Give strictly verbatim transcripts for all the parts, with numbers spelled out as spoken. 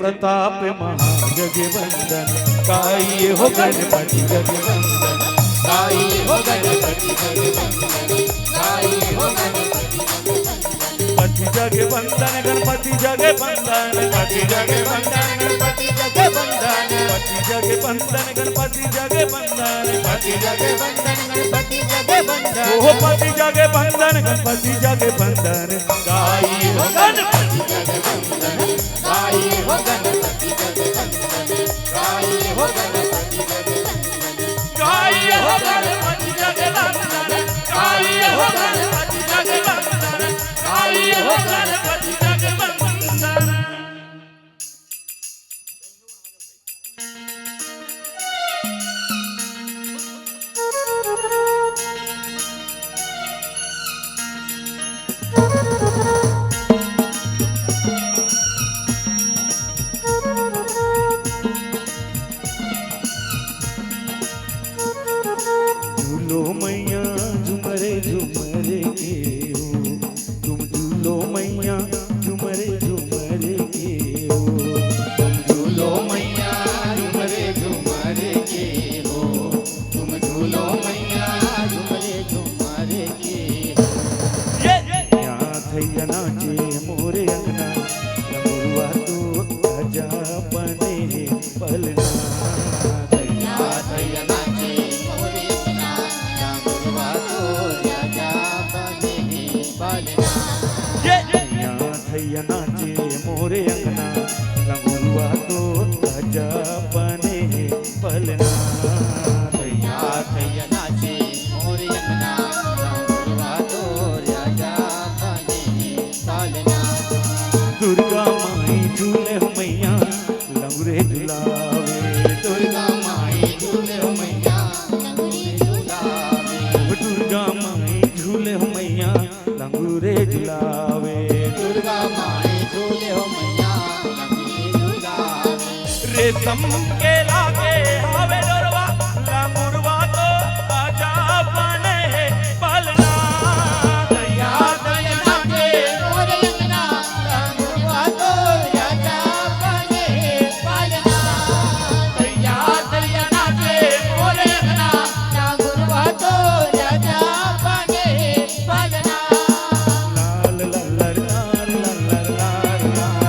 प्रताप महाजग वंदन, गाइए हो गणपति जग वंदन, गाइए हो गणपति जग वंदन, गाइए हो गणपति जग वंदन। पति जग वंदन, गणपति जग वंदन, पति जग वंदन, गणपति जग वंदन, पति जग वंदन, गणपति जग वंदन, पति जग वंदन, गणपति जग वंदन। ओहो पति जग वंदन, गणपति जग वंदन, गाइए हो गणपति जग वंदन, गाइए हो गणपति जग वंदन, गाइए हो गणपति जग वंदन, गाइए हो गणपति जग वंदन, गाइए हो गणपति जग वंदन, गाइए हो गणपति जग वंदन। झूलो मैया झुमरे झुमरे के हो, तुम झूलो मैया झुमरे झुमरे के हो, तुम झूलो मैया झुमरे झुमरे के हो, तुम झूलो मैया झुमरे झुमरे के हो। ये, ये। यहाँ थैया नाचे मोरे अंगना, लंगुरवा तो राजा बने हे पलना। दैया, दैया नाचे मोरे अंगना, लंगुरवा तो राजा बने हे पलना। ये, ये। दैया, दैया नाचे मोरे अंगना, लंगुरवा तो राजा बने हे पलना। दैया, दैया नाचे मोरे अंगना, लंगुरवा तो राजा बने हे पलना। दुर्गा माई झूले हो मैया, लंगुरे झुलावे। दुर्गा माई झूले हो मैया, लंगुरे झुलावे। दुर्गा माई झूले हो मैया, लंगुरे झुलावे। दुर्गा माई झूले हो मैया, लंगुरे झुलावे। रेशम के लागे हवे डोरवा, लंगुरवा तो राजा बने हे पलना। दैया, दैया नाचे मोरे अंगना, लंगुरवा तो राजा बने हे पलना। दैया, दैया नाचे मोरे अंगना, लंगुरवा तो राजा बने हे पलना। लाल लल्लर लाल लल्लर लाल लाल लाल।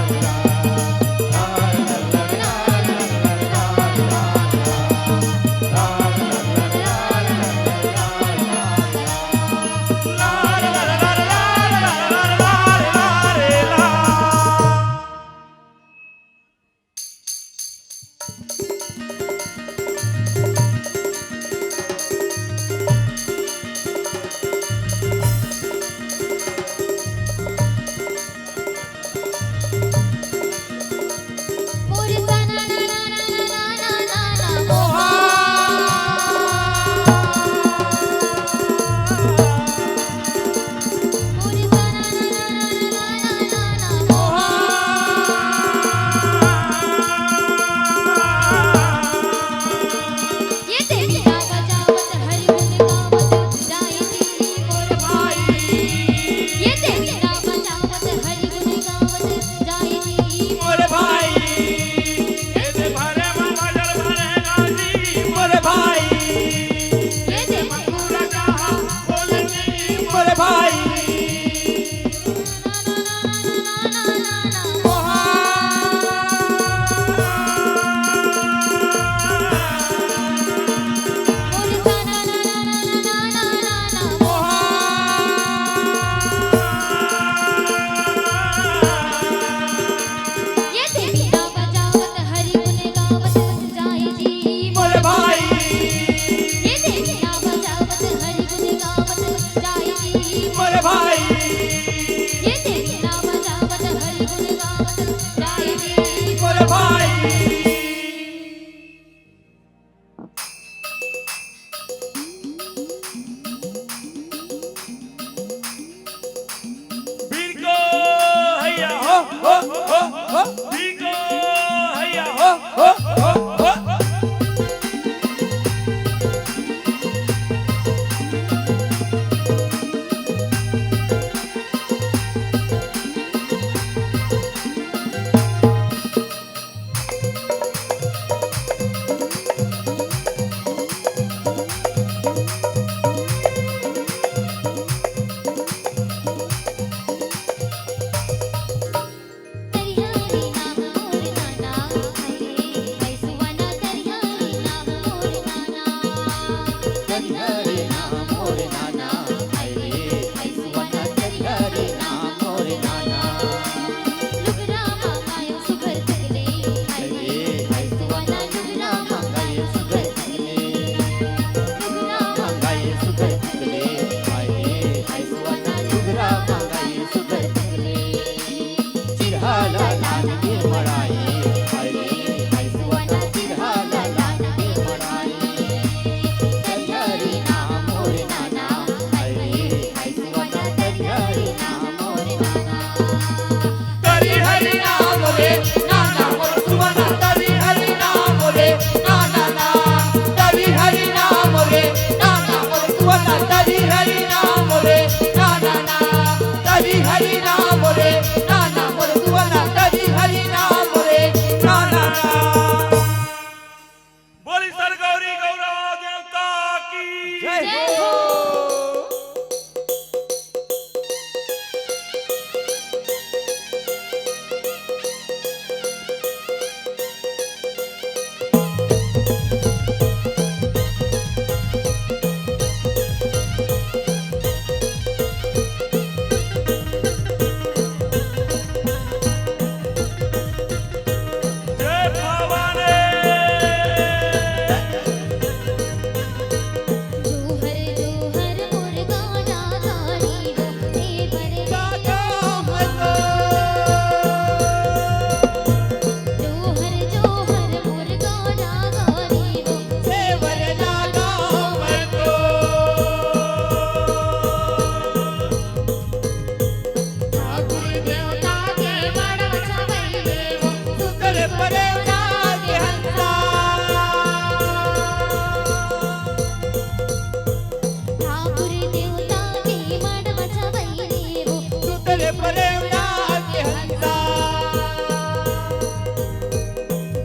प्रेम नाम के हंसा।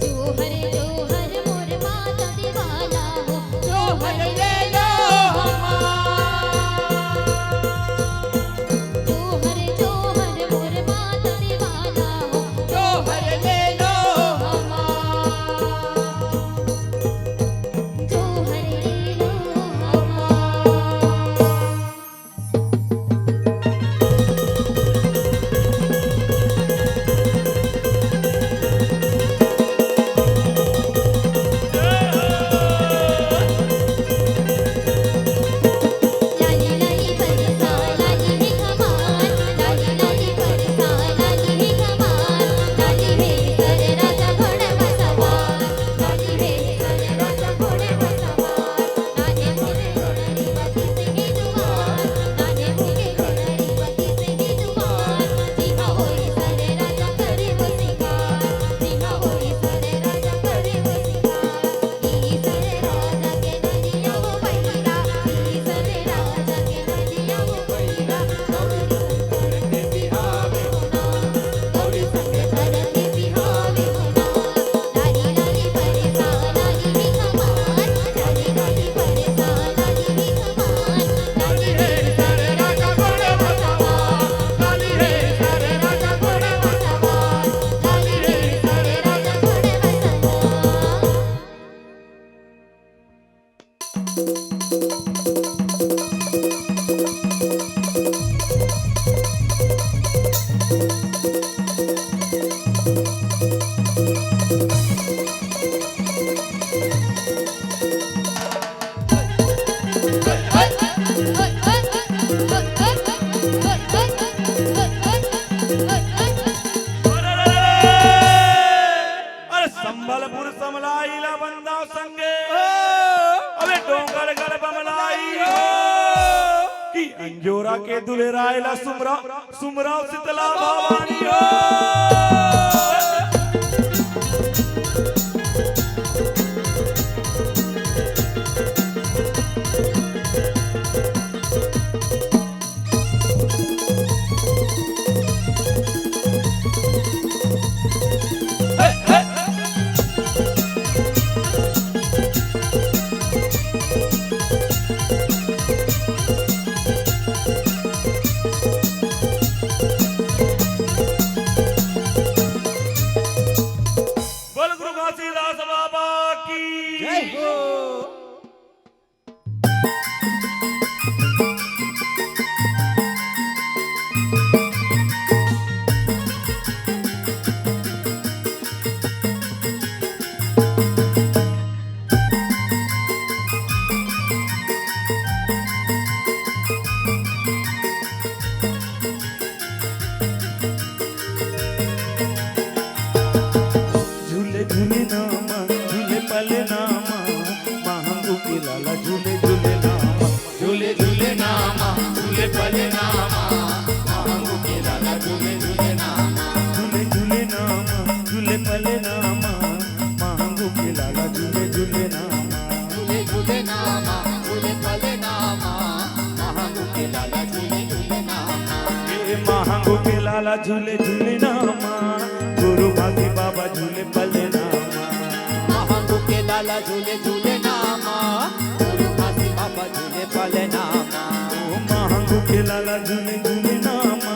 जोहर जोहर मोर माता दीवाना हो, जोहर ले लो हमार। जोहर जोहर मोर माता दीवाना हो, जोहर ले लो हमार। जोहर ले लो हमार। अरे संबलपुर समलाई ला बंदा संगे। अबे डोंगरगढ़ बमलाई हो। कि अंजोरा के दुलेराय ला सुमरा, सुमरा शीतला भवानी हो। बोल गुरु घासीदास बाबा की जय हो। झूले झूले नामा, झूले पले नामा, महंगू के लाला झूले झूले नामा। झूले झूले नामा, झूले पले नामा, महंगू के लाला झूले झूले नामा। झूले झूले नामा, झूले पले नामा, महंगू के लाला झूले झूले नामा। झूले झूले नामा, झूले पले नामा, महंगू के लाला झूले झूले नामा। ए महंगू के लाला झूले झूले नामा, गुरु घासी बाबा झूले पले नामा। महंगू के लाला झूले झूले नामा, गुरु घासी बाबा झूले पले नामा। ओ महंगू के लाला झूले झूले नामा,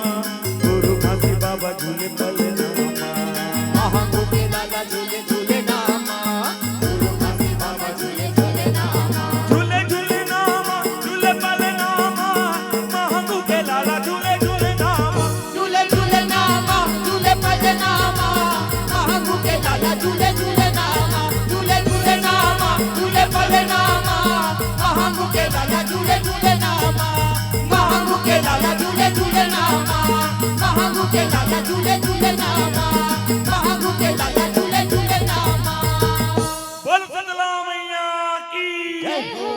गुरु घासी बाबा झूले पले नामा। महंगू के लाला झूले झूले नामा, गुरु घासी बाबा झूले झूले नामा। झूले झूले नामा, झूले पले नामा, महंगू के लाला झूले झूले नामा। झूले झूले नामा, झूले पले नामा, महंगू के लाला झूले झूले नामा। झूले झूले नामा, झूले पले नामा, महंगू के लाला झूले झूले नामा। महंगू के लाला झूले झूले नामा, महंगू के लाला झूले झूले नामा, महंगू के लाला झूले झूले नामा। बोल शीतला मैया की जय हो।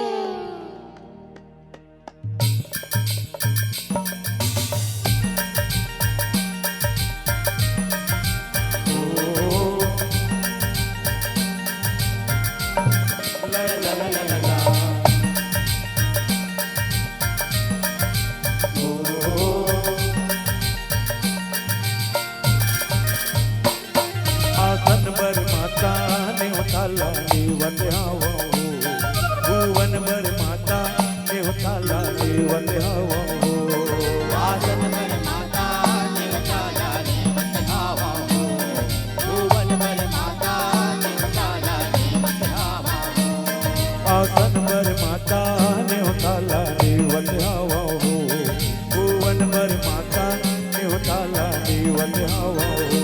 काला देवत हवा हो।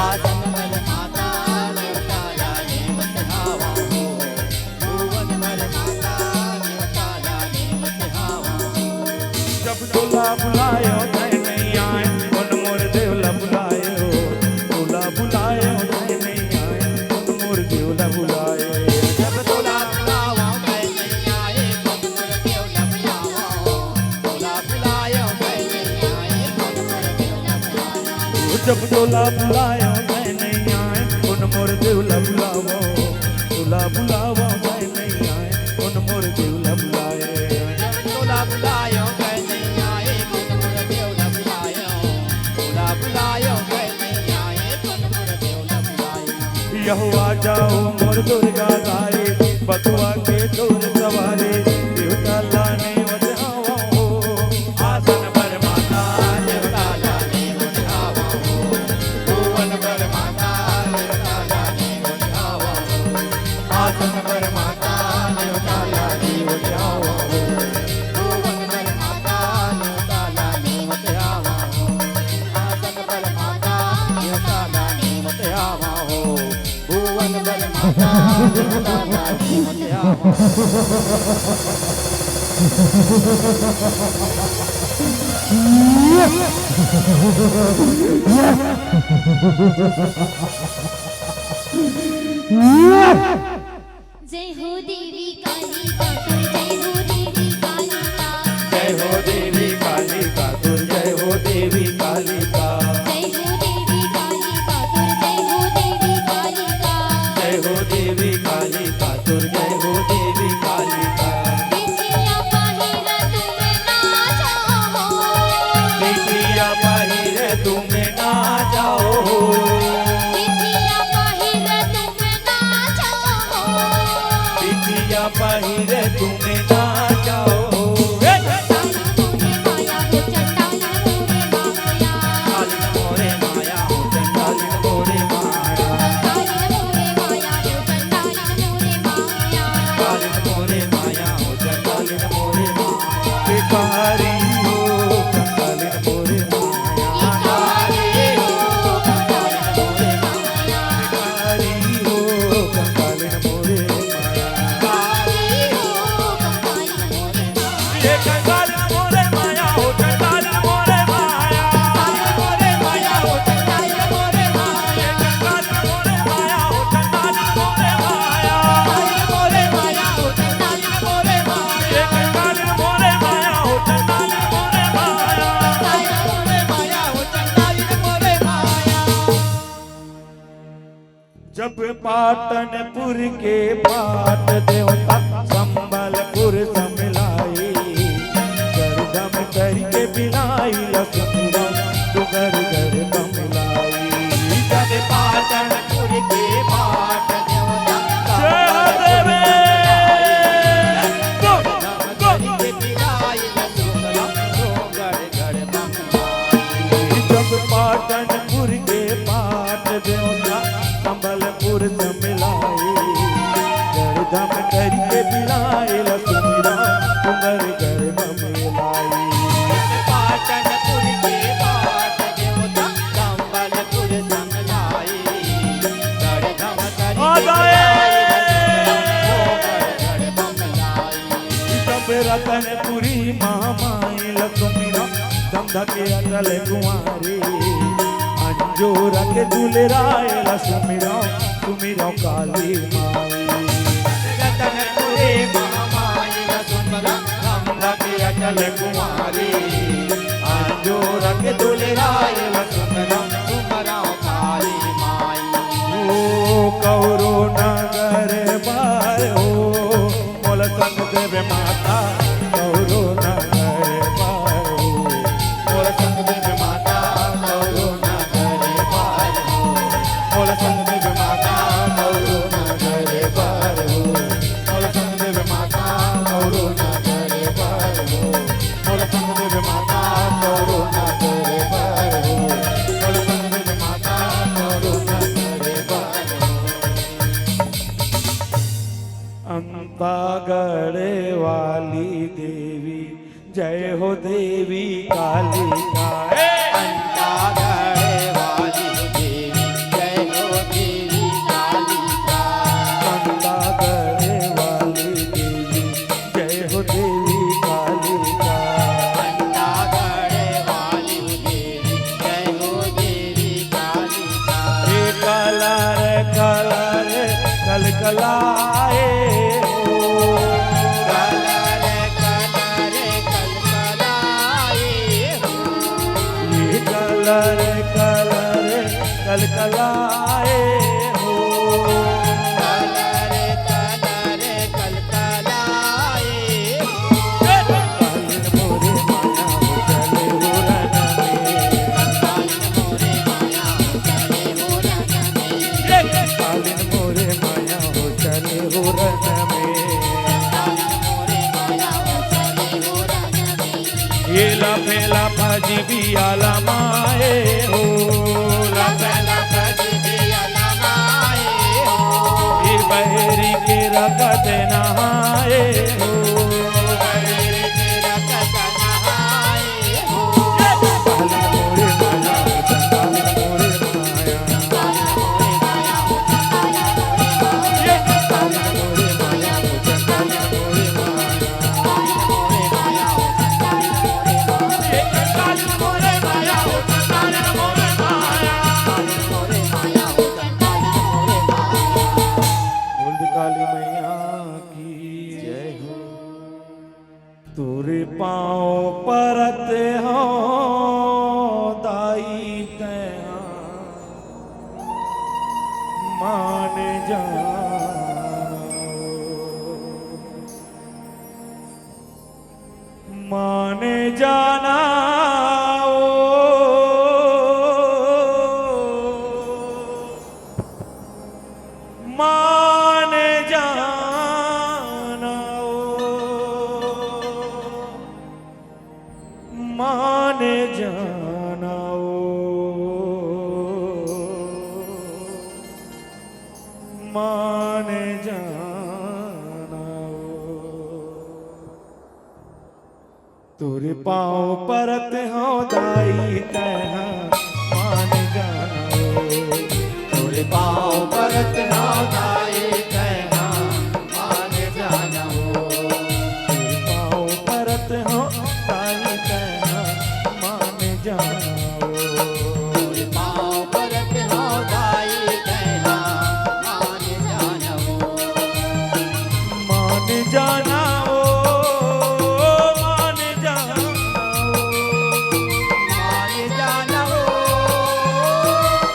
आसन भर माता देवता ला देवत हवा हो। भुवन भर माता देवता ला देवत हवा हो। जब तोला बुलायो तै नहीं आए, उन मोर देवला बुलायो। तोला बुलायो तै नहीं आए, उन मोर देवला बुलायो। जब तोला बुलायो तै नहीं आए, उन मोर देवला बुलायो। तोला बुलायो तै नहीं आए, उन मोर देवला बुलायो। जब तोला बुलायो तै नहीं आए, उन मोर देवला बुलावो। तोला बुलावो तै नहीं आए, उन मोर देवला बुलायो। जब तोला बुलायो तै नहीं आए, उन मोर देवला बुलायो। तोला बुलायो तै नहीं आए, उन मोर देवला बुलायो। यहो आ जाओ मोर दुर्गा दाई, बघवा के तोर सवारी, देवता ला नेवत हवा हो। आसन भर माता देवता ला नेवत हवा हो। भुवन भर माता देवता ला नेवत हवा हो। आसन भर माता देवता ला नेवत हवा हो। भुवन भर माता देवता ला नेवत हवा हो। आसन भर माता देवता ला नेवत हवा हो। भुवन भर माता देवता ला नेवत हवा हो। जय हो देवी कालिका तोर, जय हो देवी कालिका। जय हो देवी कालिका तोर, जय हो देवी कालिका। जय हो देवी कालिका तोर, जय हो देवी कालिका। जय हो देवी कालिका तोर, जय हो देवी कालिका। बिछिया पहिर तुम नाचो हो। बिछिया पहिर तुम नाचो हो। बिछिया पहिर तुम नाचो हो। बिछिया पहिर तुम नाचो हो। ए! चंडालिन मोरे माया हो, चंडालिन मोरे माया। कालिन मोरे माया हो, चंडालिन मोरे माया। कालिन मोरे माया हो, चंडालिन मोरे माया। कालिन मोरे माया हो, चंडालिन मोरे माया। भिखारी हो, चंडालिन मोरे माया। भिखारी हो, चंडालिन मोरे माया। भिखारी हो, चंडालिन मोरे माया। भिखारी हो, चंडालिन मोरे माया। ये चंडालिन मोरे माया हो, चंडालिन मोरे माया। चंडालिन मोरे माया हो, चंडालिन मोरे माया। ये चंडालिन मोरे माया हो, चंडालिन मोरे माया। चंडालिन मोरे माया हो, चंडालिन मोरे माया। ये चंडालिन मोरे माया हो, चंडालिन मोरे माया। चंडालिन मोरे माया हो, चंडालिन मोरे माया। जब पाटनपुर के पाट देवता संबलपुर समलाई, गरदम करके बिलाई लसुंदम डुगर गरदम लाई। जब पाटनपुर के पाट देवता जय देवी। गरदम करके बिलाई लसुंदम डुगर गरदम लाई। जब पाटनपुर के पाट देवता संबलपुर समलाई, गरदम करके बिलाए ला सुमिरा, डुगर गरदम लाई। पाटनपुर के पाट देवता संबलपुर समलाई, गरदम करके आ जाए। बिलाए ला सुमिरा, डुगर गरदम लाई। जब रतनपुरी महामाई ला सुमिरा, समधा के अटल कुंवारी, अंजोरा के दुलराय ला सुमिरा, सुमिरा काली माई। रतनपुरी महामाई ला सुमिरा, समधा के अटल कुंवारी, अंजोरा के दुलराय ला सुमिरा, सुमिरा काली माई। ओ कौरो नगर बाय हो, मोला संग देवे माता, कौरो नगर बाय हो। मोला संग देवे माता, कौरो नगर बाय हो। मोला संग देवे माता, कौरो नगर बाय हो। मोला संग देवे माता, कौरो नगर बाय हो। मोला संग देवे माता, कौरो नगर बाय हो। मोला संग देवे माता, कौरो नगर बाय हो। अंतागढ़ वाली देवी, जय हो देवी कालिका। ए! लाए हो। कलर, कलर, कलकलाए हो। ये कलर, कलर, कलकलाए हो। कलर, कलर, कलकलाए हो। कालिन मोरे माया हो चले हो रंग में। कालिन मोरे माया हो चले हो रंग में। कालिन मोरे माया हो चले हो रंग में। ये लाफे लाफा जीबिया लमाए हो। लाफे लाफा जीबिया लमाए हो। ये बहेरी के रगत नहाए हो। बहेरी के रगत नहाए हो। कालिन मोरे माया हो चले हो रंग में। बोल दे काली मैया की जय हो। तोरे पाँव परत हौं दाई तैं मान जाना। मान जाना ओ, मान जाना ओ, मान जाना ओ, मान जाना ओ। तोरे पाँव परत हौं दाई तैं मान जाना ओ। तोरे पाँव परत हौं दाई तैं मान जाना ओ। तोरे पाँव परत हौं दाई तैं मान जाना ओ। तोरे पाँव परत हौं दाई तैं मान जाना ओ। मान जाना ओ, मान जाना ओ। मान जाना ओ,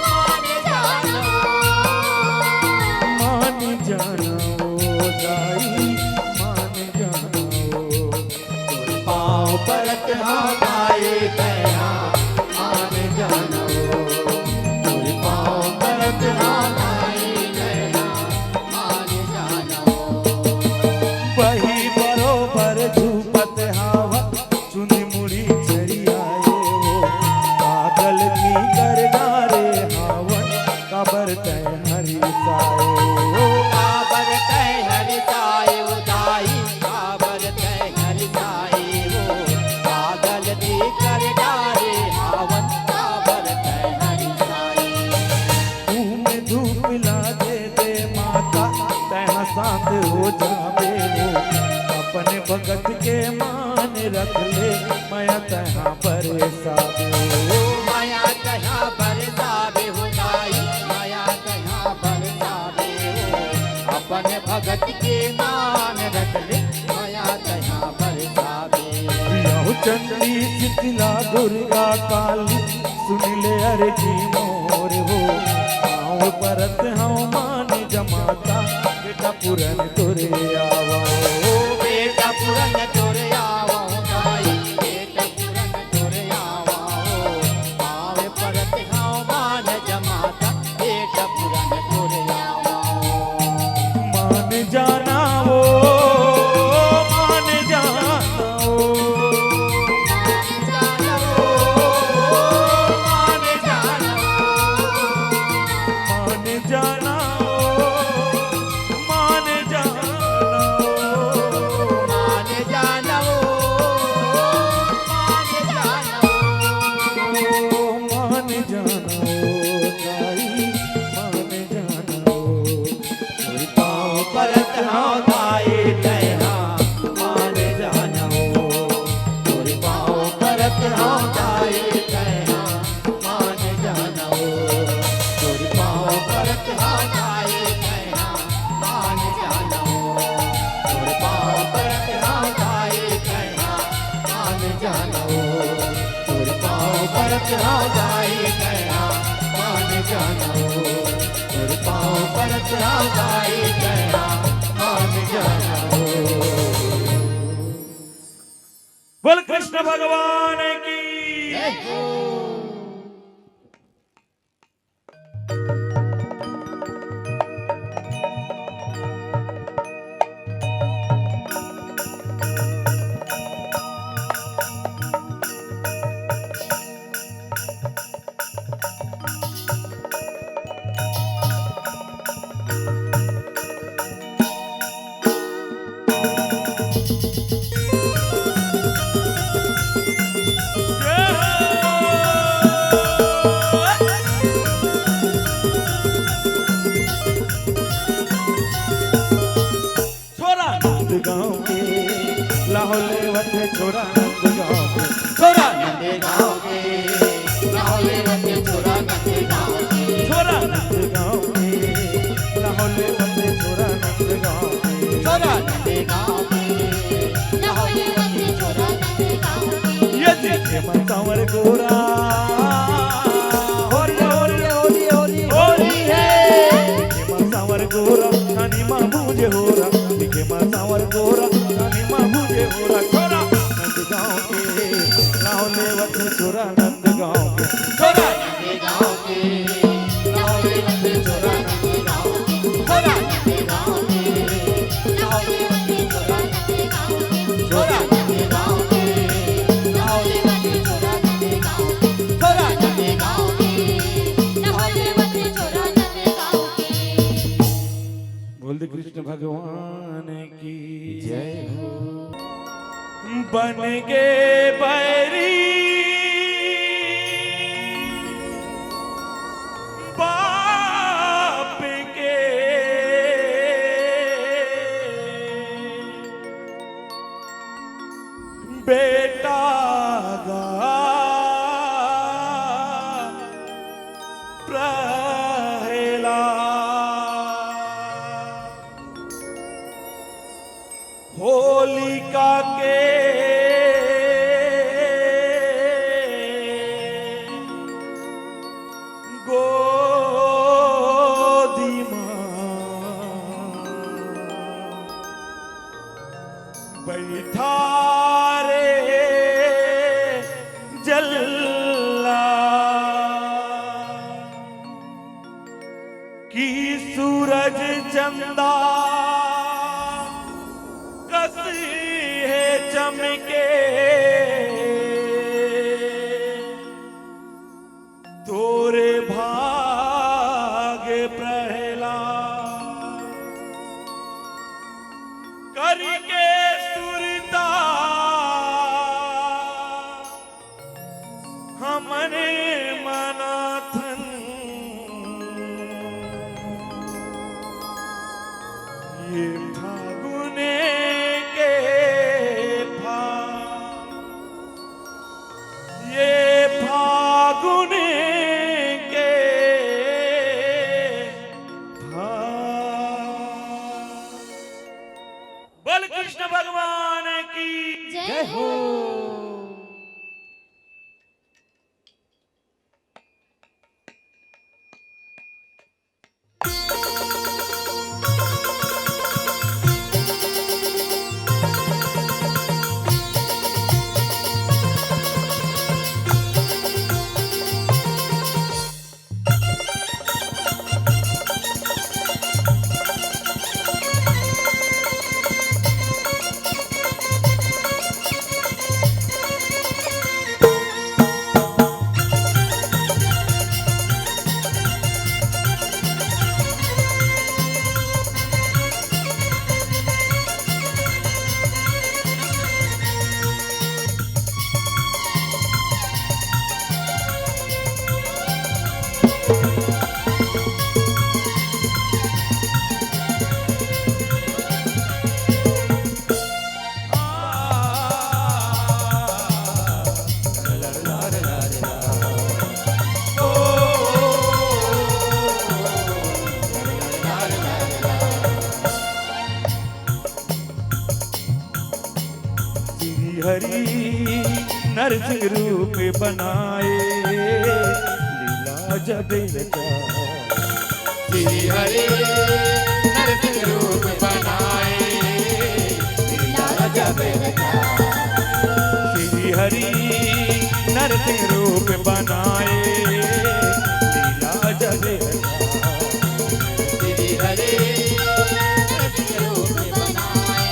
मान जाना ओ। मान जाना ओ दाई, मान जाना ओ। तोरे पाँव परत हौं दाई तैं मान जाना ओ। तोरे पाँव परत हौं दाई तैं मान जाना ओ। बही बरोबर झूपत हवा, चुंदी मुड़ी छरियाए हो। का गलती कर डारे हावन, काबर तैं हरिसाए हो। काबर तैं हरिसाए हो दाई, काबर तैं हरिसाए हो। का गलती कर डारे हावन, काबर तैं हरिसाए हो। मुँह में धूप ला दे दे माता, तैं शांत हो जाबे हो। अपने भगत के मान रख ले, मया तैं बरसाबे हो। मया तैं बरसाबे हो दाई, मया तैं बरसाबे हो। अपने भगत के मान रख ले, मया तैं बरसाबे। यहो चंडी शीतला दुर्गा काली, सुन ले अरजी मोर हो। पाँव परत हौं मान जा माता, बेटा पूरन तोरे आवा हो। बेटा पूरन तोरे आवा हो दाई, बेटा पूरन तोरे आवा हो। पाँव परत हौं मान जा माता, बेटा पूरन तोरे आवा हो। मान जाना ओ, मान जाना ओ। मान जाना ओ, मान जाना ओ। मान जाना ओ, मान जाना ओ। मान जाना ओ, मान जाना ओ। मान जाना ओ, दाई, मान जाना ओ। तोरे पाँव परत हौं दाई तैं मान जाना ओ। तोरे पाँव परत हौं दाई तैं मान जाना ओ। तोरे पाँव परत हौं दाई तैं मान चढ़ाओ गाई गया मान जाना हो, गुरु पाँव परत चढ़ाओ गाई गया मान जाना हो। बोल कृष्ण भगवान की। छोरा नंदगांव के, लाहौल वत छोरा नंदगांव के। छोरा नंदगांव के, लाहौल वत छोरा नंदगांव के। छोरा नंदगांव के, लाहौल वत छोरा नंदगांव के। छोरा नंदगांव के, लाहौल वत छोरा नंदगांव के। ये देखे मन सांवर गोरा। होरी, होरी, होरी, होरी, होरी है। दिखे मा सांवर गोरा, छानी मा मुझे हो रहा। दिखे मा सांवर गोरा, छानी मा मुझे हो रहा। छोरा नंदगांव के, नाव लेवत छोरा नंदगांव के। छोरा नंदगांव के, नाव लेवत छोरा नंदगांव के। छोरा नंदगांव के, नाव लेवत छोरा नंदगांव के। छोरा नंदगांव के, नाव लेवत छोरा नंदगांव के। छोरा नंदगांव के, नाव लेवत छोरा नंदगांव के। बोल दे कृष्ण भगवान की जय हो। बन गे बैरी बाप के, बेटा गा प्रहलाद। होलिका के गोदी मा बैठा रे जल्ला। कि सूरज चंदा कस हे चमके, तोरे भाग प्रहलाद। करके सुरता हमन मनाथन। ये फागुन के फा-, ये फागुन के फा-, बोल कृष्ण भगवान की जय हो। श्री हरि नरसिंह रूप बनाए, जब रचा। श्री हरि नरसिंह रूप बनाए, लीला जब रचा। श्री हरि नरसिंह रूप बनाए, लीला जब रचा। श्री हरि नरसिंह रूप बनाए,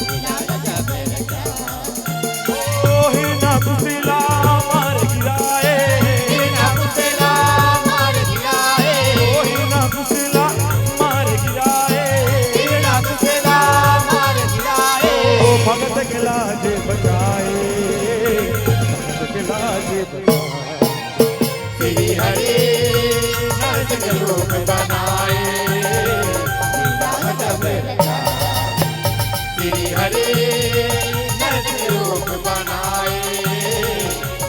लीला जब रचा। ओ हिरना कुसिला मार गिराए। हिरना कुसिला मार गिराए। ओ हिरना कुसिला मार गिराए। हिरना कुसिला मार गिराए। ओ भगत के लाज बचाए। भगत के लाज बचाए। श्री हरि नरसिंह रूप बनाए, लीला जब रचा। श्री हरि नरसिंह रूप बनाए,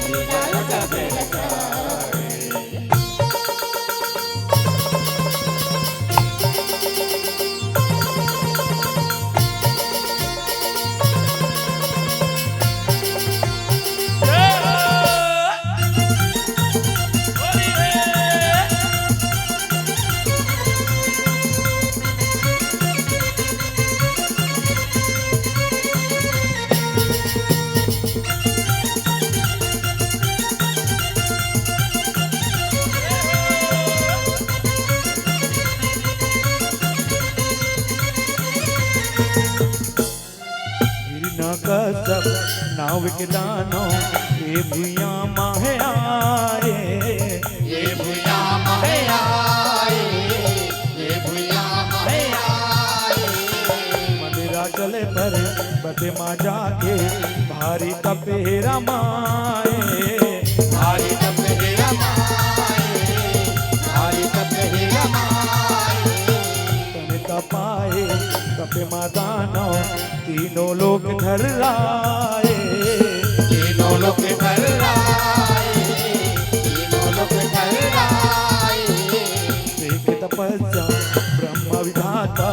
लीला जब रचा। हिरना कश्यप नाविक दानव, ये भुइयां माहे आए। ये भुइयां माहे आए, ये भुइयां माहे आए। मंदिरा चले पर बते मा जाके, भारी तपे हे रमाए। भारी तपे हे रमाए, भारी तपे हे रमाए। तन तपाए, तपे मा दानव, तीनों लोक थर्राए। तीनों लोक थर्राए, तीनों लोक थर्राए। देख तपस्या ब्रह्म विधाता,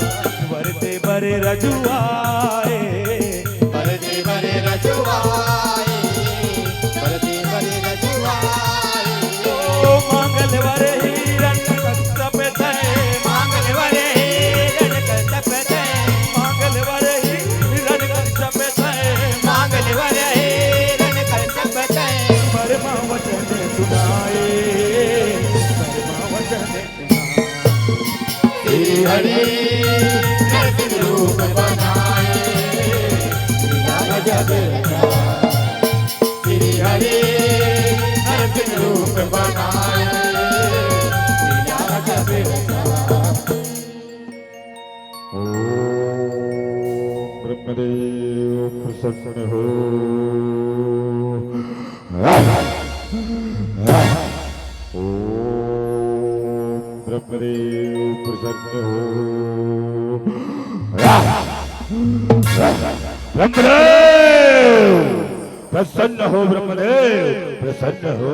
वरते बरे रजुआए। वरते बरे रजुआए, वरते बरे रजुआए। ओ मांगल वरे हिरण कश्यप तय। मांगल वरे हिरण कश्यप तय। मांगल वरे हिरण कश्यप तय। मांगल वरे हिरण कश्यप तय। परमा वचन सुनाए, परमा वचन श्री हरि नरसिंह रूप बनाए, लीला गजब रचा। श्री हरि नरसिंह रूप बनाए, लीला गजब रचा। ओम ब्रह्मदेव प्रसन्न हो। ओम ब्रह्मदेव प्रसन्न हो। ब्रह्मदेव प्रसन्न हो, ब्रह्मदेव प्रसन्न हो।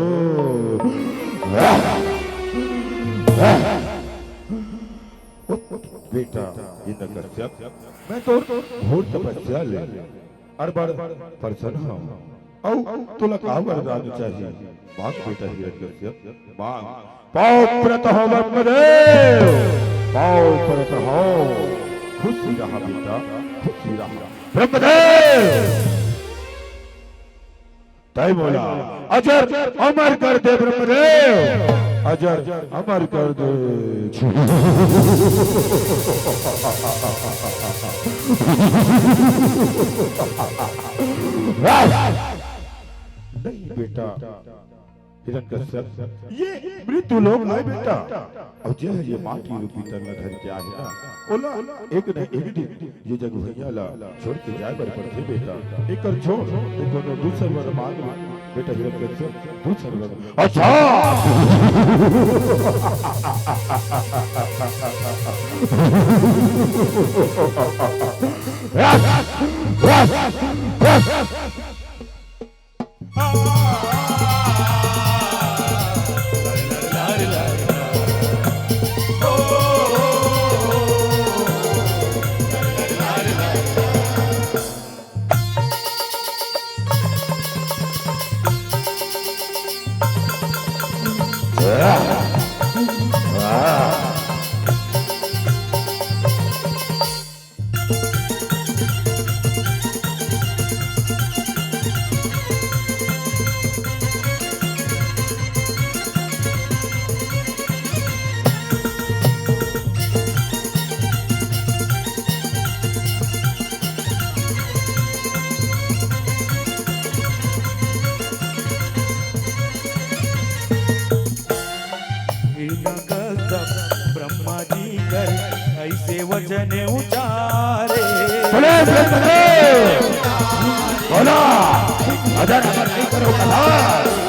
बेटा हिरण्यकश्यप, मैं तो घोर तपस्या ले अड़बड़ प्रसन्न हूँ। अउ तोला का वरदान चाही? मांग बेटा हिरण्यकश्यप, मांग। पाँव परत हूँ ब्रह्मदेव, पाँव परत हूँ। खुशी रहा बेटा, खुशी रहा। ब्रह्मदेव, तय बोला, अजर अमर कर दे ब्रह्मदेव, अजर अमर कर दे। नहीं बेटा हिरण्यकश्यप, ये मृत्यु लोक आय बेटा। अउ जे ह ये माटी रूपी तन ल धर के आहे ना, ओला एक न एक दिन ये जग भुइयां ला छोड़ के जाय बर पड़थे बेटा। एकर छोड़, ते कोनो दूसर बर मांग बेटा हिरण्यकश्यप, दूसर बर। अच्छा। हिरण्यकश्यप ब्रह्मा जी कर ऐसे वचन उचारे। बोले ब्रह्मदेव, बोला, अजर अमर नहीं करो कथा।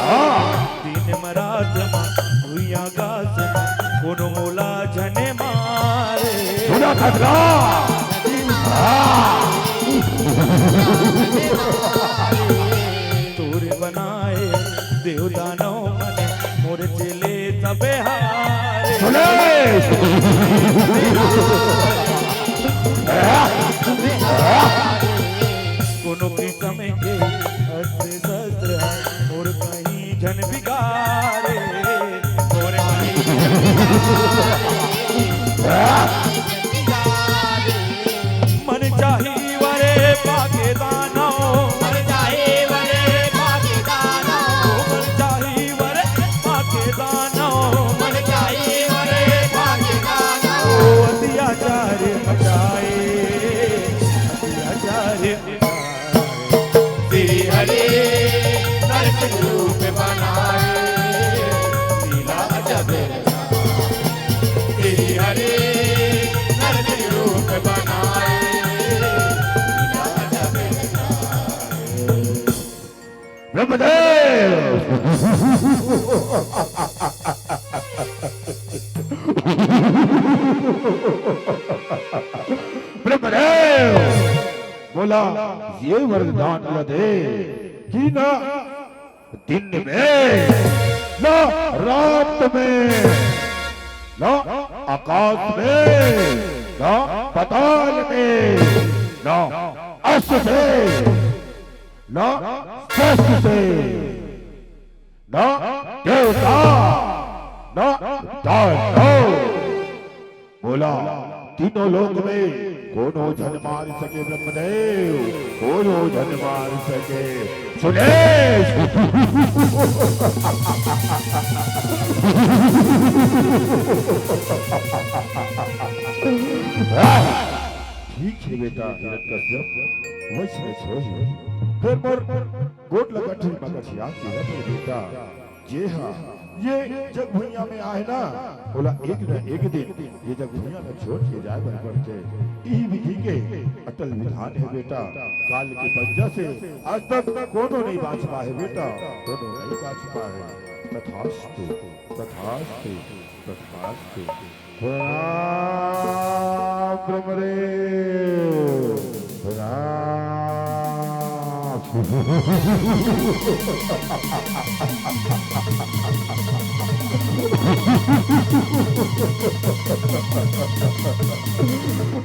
हाँ। दिन मरात मा भुइयां गास मा कोनो मोला झने मारे। सुना खतरा। हाँ। तोरे बनाए देव दानव मन मोर चेले सबे हारे। सुने। कोनो किसम के अस्त्र शस्त्र मोर कहीं झन बिगारे। मोर कहीं झन बिगारे। मन चाही वरे पाके दानव। मन चाही वरे पाके दानव। मन चाही वरे पाके दानव। मन चाही वरे पाके दानव। ओ अत्याचार मचाए, अत्याचार मचाए। श्री हरि नरसिंह रूप बनाए, लीला अजब श्री हरि नरसिंह रूप बनाए। ब्रह्मदेव। ब्रह्मदेव। बोला, ये वरदान ल दे कि ना दिन में, ना रात में, ना आकाश में, ना पाताल में, ना अस्त से, ना शस्त्र से, ना देवता, ना दानव। बोला, तीनों लोक में कोनो झन मार सके ब्रह्मदेव, कोनो झन मार सके। सुने। ठीक हे बेटा हिरण्यकश्यप, वइसने होही। फेर मोर गोठ ल गठरी म गठिया के रख बेटा। जे हा ये जग भुइयां में आहे ना, ओला एक न एक दिन ये जग भुइयां ल छोड़ के जाए बर पड़थे। इही विधि के अटल विधान हे बेटा। काल के पंजा से आज तक कोनो नइ बांच पाए हे बेटा, कोनो नइ बांच पाए हे। तथास्तु, तथास्तु, तथास्तु। प्रणाम ब्रह्मदेव, प्रणाम।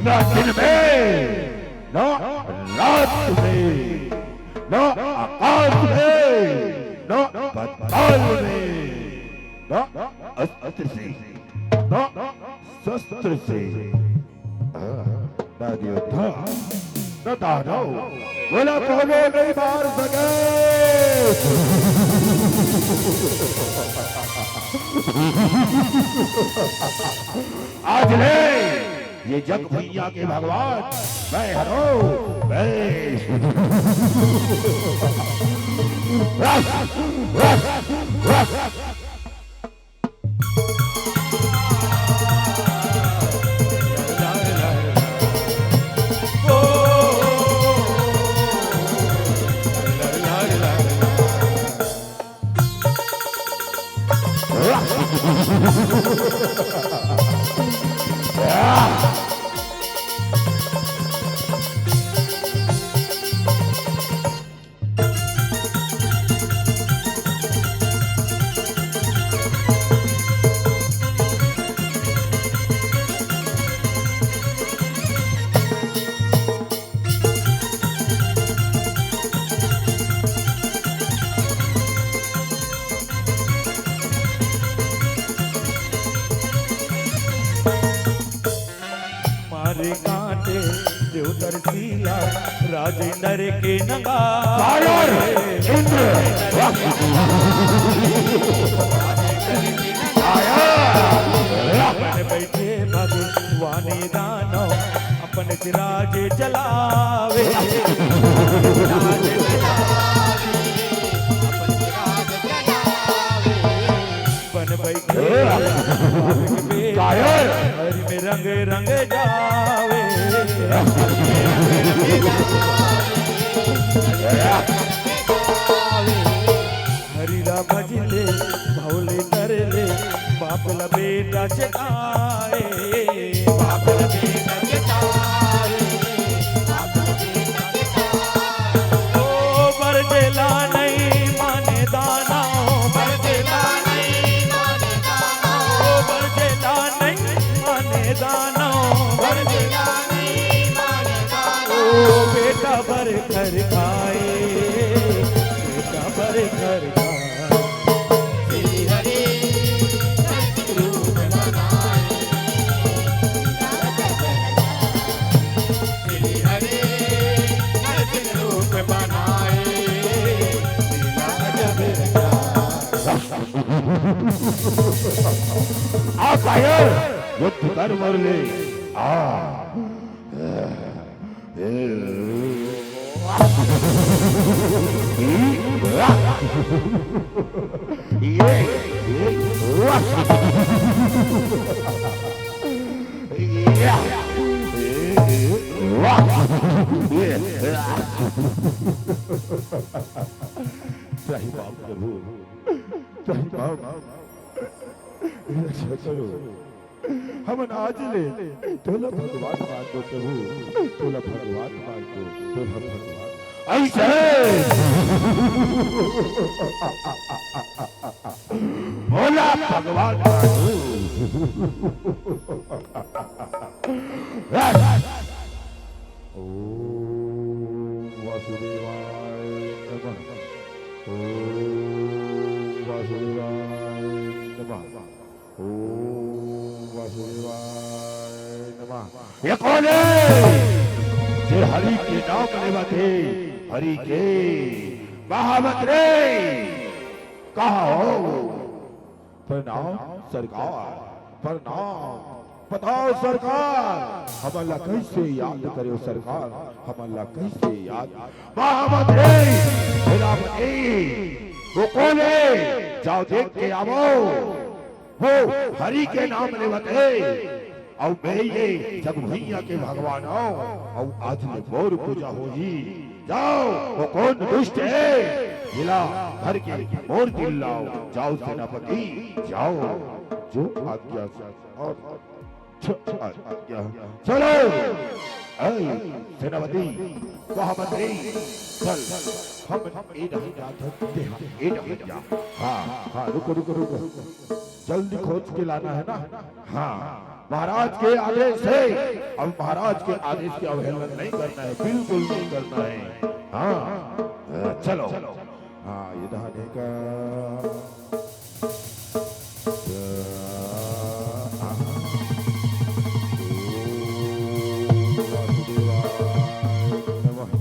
ना दिन में, ना रात में, ना आकाश में, ना पाताल में, ना अस्त्र से, ना शस्त्र से, हाँ, ना देवता, ना दानव, बोला कोनो नइ मार सके। आज ले ये जग भुइयां के भगवान मैं हरों, मैं। कर सीला राजेंद्र के नंगा। कायर इंद्र। आया। बन बैठे भगवान दानव, अपन के राज चलावे। बन बैठे कायर। हरि में रंग रंग जावे। हरि ला भज ले, भव ले कर ले, बाप ला बेटा चेताए। बाप ला बेटा चेताए। ओ बरजेला नहीं माने दाना, ओ बरजेला नहीं माने दाना, ओ बरजेला नहीं माने दाना, ओ बरजेला नहीं माने दाना। ओ बेटा बर घर खाए, बेटा बर घर खाए। श्री हरि रूप बनाए। आ कायर, युद्ध कर मर ले। आ। ये, ये, सही बात प्रभु, सही बात। रक्षा करो। हमन आज ले तोला भगवान मान दो प्रभु, तोला भगवान मान दो, तोला भगवान। ऐसे भोला भगवान मान दो। ओम वासुदेवाय नमः। ओम वासुदेवाय नमः। ओम वासुदेवाय नमः। ये कोन हे? जे हरि के नाम लेवत हे, हरि के। महामंत्री, कहाँ हो? प्रणाम सरकार, प्रणाम। बताओ सरकार, हमन ला कैसे याद करेव सरकार, हमन ला कैसे याद? महामंत्री, सेनापति, वो कोन हे? जाओ देख के आवो। वो हरि के नाम लेवत हे। अउ मैं ये जग भुइयां के भगवान हंव, अउ आज ले मोर पूजा होही। जाओ, वो कोन दुष्ट हे, जेला धर के मोर तीर लाओ। जाओ सेनापति, जाओ, जो आज्ञा और च-, आज्ञा। चलो, ऐ सेनापति, महामंत्री, चल, हम ए डहर जात हन, तेहा ए डहर जा। हाँ, हाँ, रुको, रुको, रुको। जल्दी खोज के लाना है ना? हाँ, महाराज के आदेश है, अब महाराज के आदेश की अवहेलना नहीं करना है, बिल्कुल नहीं करना है। हाँ, चलो। हाँ, ये धाने का। ओम वासुदेवाय नमः।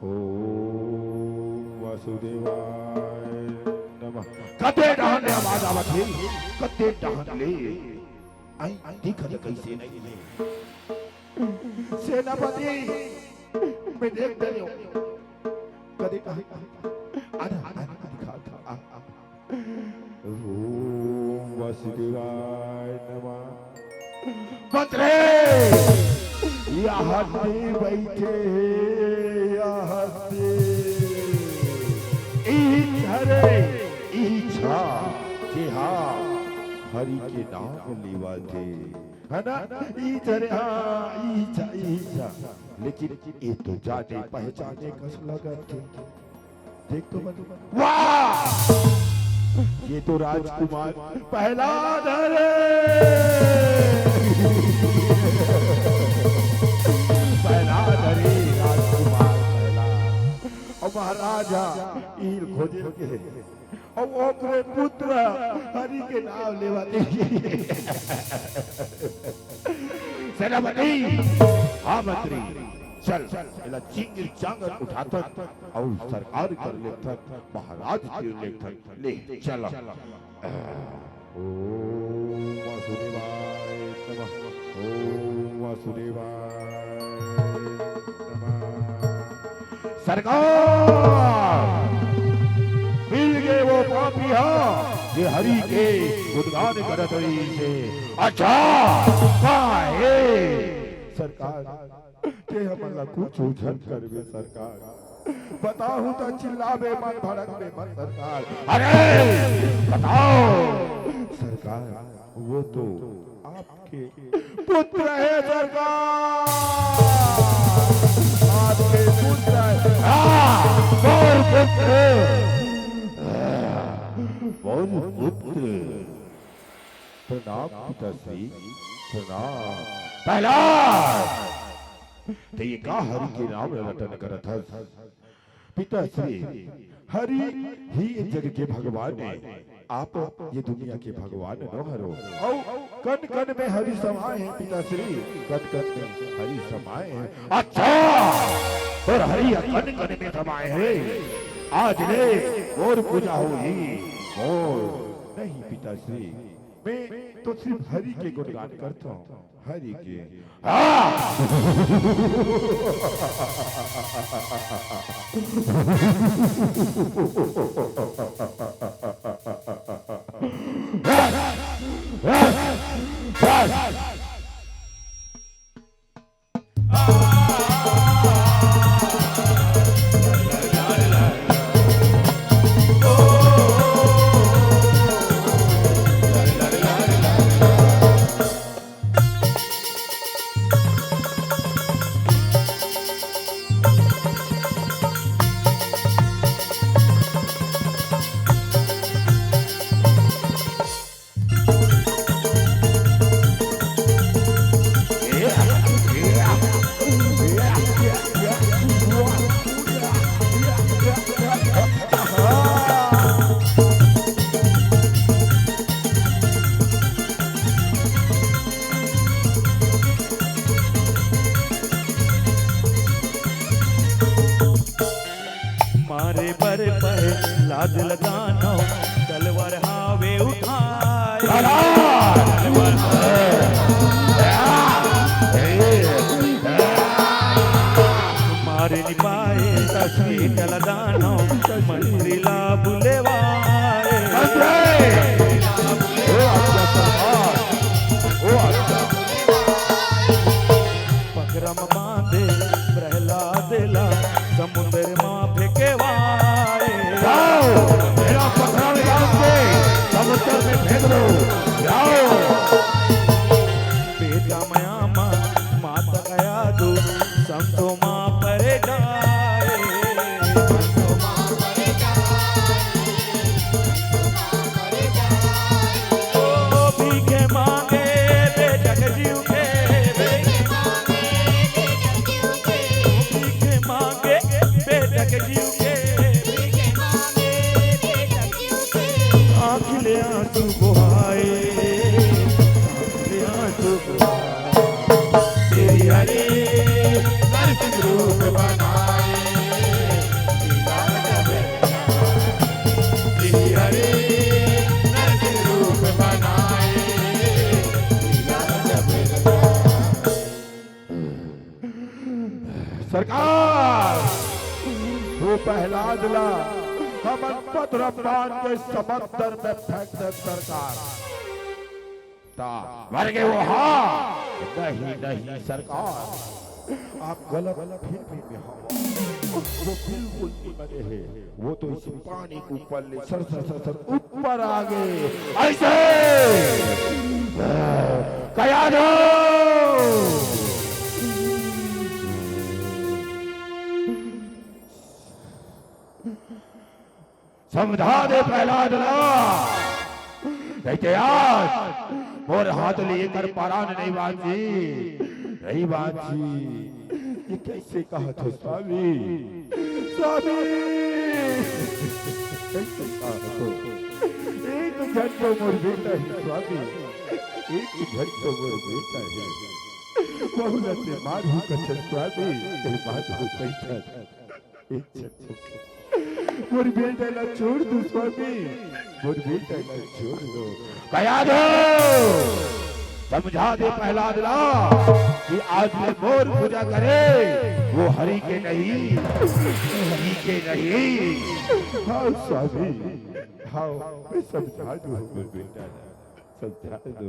ओम वासुदेवाय नमः। कते डहन ले आवाज आवत हे? कते डहन ले? आई, आई, दिखत कइसे नहीं हे? सेनापति, मैं देख डरेंव। कते डहन? आधा, आधा, आधा, आधा। ओम वासुदेवाय नमः। मंत्री, यहाँ दे बैठे हे, यहाँ दे। इही हरे, इही छा, के हा, हरि के नाम लेवत हे, है ना? इही हरे, हाँ, इही छा, इही छा। लेकिन ये तो जाने पहचाने कस लगत हे। देख तो मत। वाह! ये तो राजकुमार प्रहलाद हरे। प्रहलाद हरे, राजकुमार प्रहलाद। अउ महाराज हा, ईर खोजे के। अउ ओकरे पुत्र हरि के नाम लेवा दे। सेनापति, हाँ मंत्री। चल, एला चिंगर चांगर उठाथन अउ सरकार कर लेथन, महाराज कर लेथन। ले चल। ओम वासुदेवाय नमः, ओम वासुदेवाय नमः। सरकार, मिल गे वो पापी हा, जे हरि के गुणगान करत रहिस हे। अच्छा, का हे? सरकार, ते हमन ला कुछ झन करबे सरकार। बताहूं त चिल्लाबे मन, भड़कबे मन सरकार। अरे बताओ सरकार, वो तो आपके पुत्र हे सरकार, आपके पुत्र हे। हाँ, मोर पुत्र, मोर पुत्र। प्रणाम पिताश्री, प्रणाम। प्रहलाद, ते ये का हरि के नाम ल रटन करत हस? पिताश्री, हरि ही ये जग के भगवान हे, आप ये दुनिया के भगवान नो हरो। अउ कन कन में हरि समाए हे पिताश्री, कन कन में हरि समाए हे। अच्छा, तोर हरि ह कन कन में समाए हे। आज ले मोर पूजा होही, मोर नहीं पिताश्री। मैं तो सिर्फ हरि के गुणगान करता हूँ, हरि के। हाँ! मारे बर प्रहलाद ल दानव, तलवार हावे उठाए। तलवार मारे नि पाए, तस्वीर ल दानव, मंत्री ला बुलेवाए। ओ अच्छा सरकार, ओ अच्छा। पकरम बांधे प्रहलाद ला समुंदर मा फेंकेवाए। जाओ, मेरा पकरम बांध के समुंदर में फेंक दो। जाओ। बेटा मया मा माता कया दू संतो मा परे जाए। संतो मा परे जाए। ओ भीखे मांगे बेटा के जीव के, भीखे मांगे बेटा के जीव के, आँख ले आंसू बोहाए, आँख ले आंसू बोहाए। श्री हरि नरसिंह रूप बनाए, श्री हरि नरसिंह रूप बनाए। सरकार, वो प्रहलाद ला हमन पथरम बांध के समंदर में फेंक दे सरकार। ता मर गए वो, हाँ। नहीं, नहीं सरकार, आप गलत फहमी में हव। वो बिल्कुल नहीं मरे हे, वो तो इस पानी के ऊपर ले सर सर सर सर ऊपर आ गए। ऐसे कया दो। समझा दे प्रहलाद ला, नहीं ते आज मोर हाथ ले एकर परान नहीं बांची, नहीं बांची। ये कैसे कहत हो स्वामी? स्वामी! कैसे कहत हो? एक झन तो मोर बेटा हे स्वामी, एक झन तो मोर बेटा हे। वहू ला ते मारहूं कछन स्वामी, ते मारहूं कछन। मोर बेटा ला छोड़ दो स्वामी, मोर बेटा ला छोड़ दो। कया दो, समझा दे प्रहलाद ला कि आज ले मोर पूजा करे, वो हरि के नहीं, हरि के नहीं। हाँ स्वामी, हाँ, मैं समझा दूँ मोर बेटा ला। समझा दो।